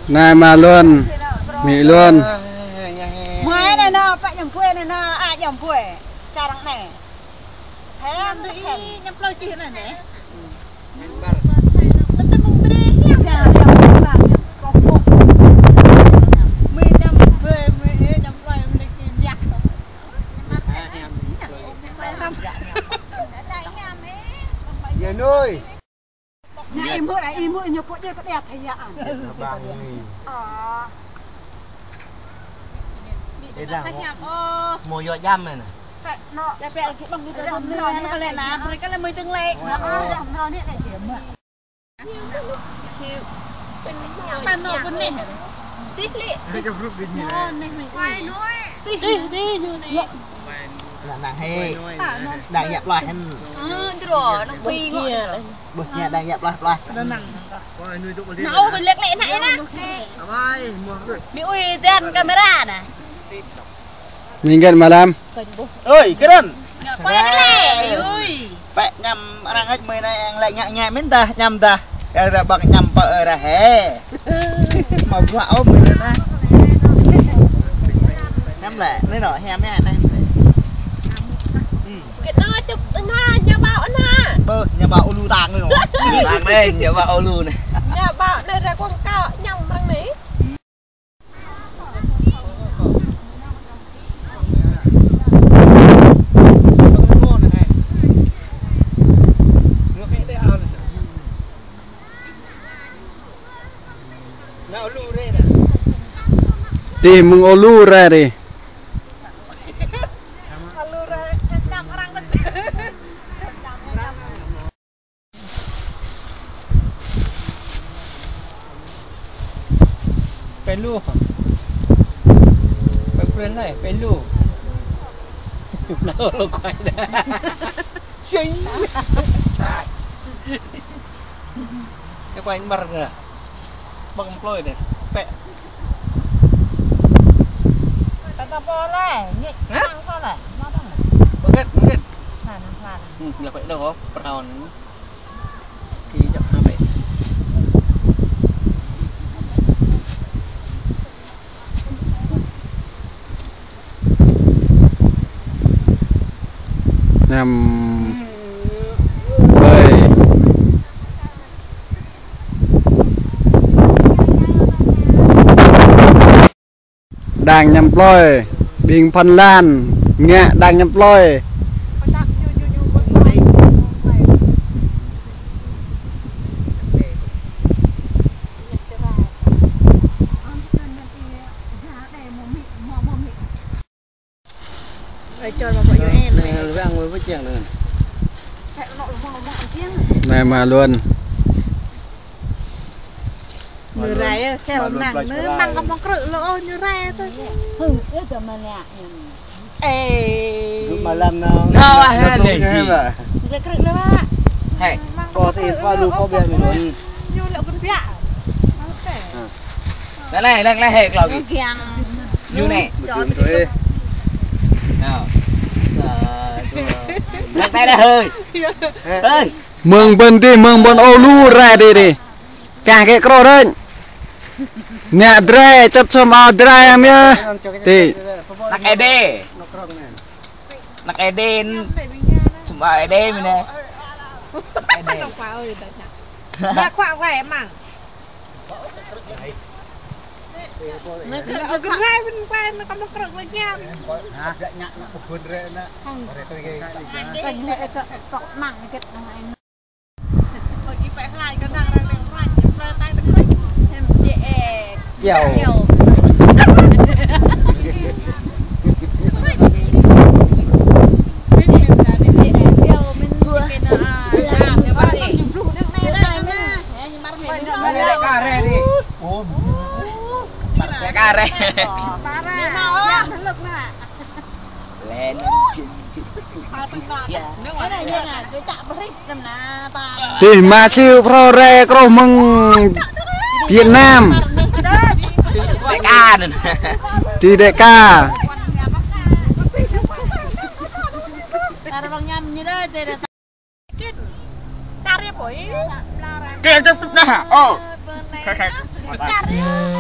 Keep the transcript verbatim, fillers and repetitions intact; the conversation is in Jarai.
Anai ama Luan, amĭ Luan. Mơi anai nao, pă ñăm ƀuê anai nao, a ñăm ƀuê. Čar anai. Hem, hem. Ñăm plơi čih anai nê. Ya nuôi. Anai ih mơi, ih mơi ñu pô djai kơ đia thâo yă an. Abang ni. Ơ. Ê, đang mô, mô yua djăm anai nè. Pĕ nô. Pĕ, pĕ, pĕ, pĕ, pĕ, pĕ, lĕ na, mereka lĕ mơi tơng lĕ. Nô, nô, nô, nê, nê, nê. Pă nô pun nê. Tih lĕ. Nô, nê, nê. Tih, tih, ñu nê. Nă, nă, hê. Đang yă plah hăn. Ơ, dro, nă, ƀing ngŏ. Ƀuh ñă đang yă plah plah. Nă, ơ, lĕ lĕ nă, nă. Mĭ ui dan kamera nă. Minggat malam. Ơi, kơnăn. Ngă pơi lĕ, ui. Pĕ ñăm arăng hơč mơi nă, ang lĕ ngă ngă mĭn dah, ñăm dah. Kơ ra ƀăng ñăm pơ ơi ra hê. Mă bruă ôh mơi nă. Ñăm lĕ, nê nô, hiam hiam nê. Kơ nao čŭk nă, ñu ƀâo nă. Bơ, ñu ƀâo ôlu tang nê nô. Tang nê, ñu ƀâo ôlu nê. Ñu ƀâo nê ra kuang kao ñăm măng nê. Tih mơ̆ng ôlu rai ri. Pelu. Pelu nai, pelu. Nao lu kuai dah. Sing. Cái quay mặn nè. Bằng plôi nè. Pĕ. Tata po lai, nyek. Hah? Nang po lai. Mau dong. Bukit, bukit. Nah, nah, nah. Hmm, lah, pĕ dah, oh, brown. Ki jăk sampai. Năm bảy. Đang ñăm plơi, ƀing Phần Lan, ngă đang ñăm plơi. Anai ama Luan. Ñu rai, ơ, kơ măng, nơ măng kơ măng krư̆ lơ, ơ, ñu rai tơ. Hơ, ơ, tơ măng nă. Ê. Gŭ malam nao. Nao ah, nao nê, tông si. Ñu krư̆ lơ, Pak. Hê. Măng kơ măng krư̆ lơ, ơ, ñu lơ bơ̆n biă. Nă lĕ, lăng lĕ hê klâo gih. Ñu nê. Nao. Lăng nê dah hơi. Hơi. Mơ̆ng ƀôn dih, mơ̆ng ƀôn ôh lu rai dih dih. Kah kĕ krô rơ̆ñ. Nă drai, čŏt sum ao drai am yơh. Ti. Năk Êđê. Năk Êđê. Sum ao Êđê mơ̆n nê. Năk Êđê. Nă khua wai măng. Nă kơ grai pơ̆n wai nă kơ măng krư̆ lơ ñăm. Hah? Măng kĕ nă. Kare. Len. Dih ma siu pro re kroh mơ̆ng Việt Nam. Dêh ka anŭn. Dih dêh ka. Kê tơ tŭt dah. Ô. Kar yơh.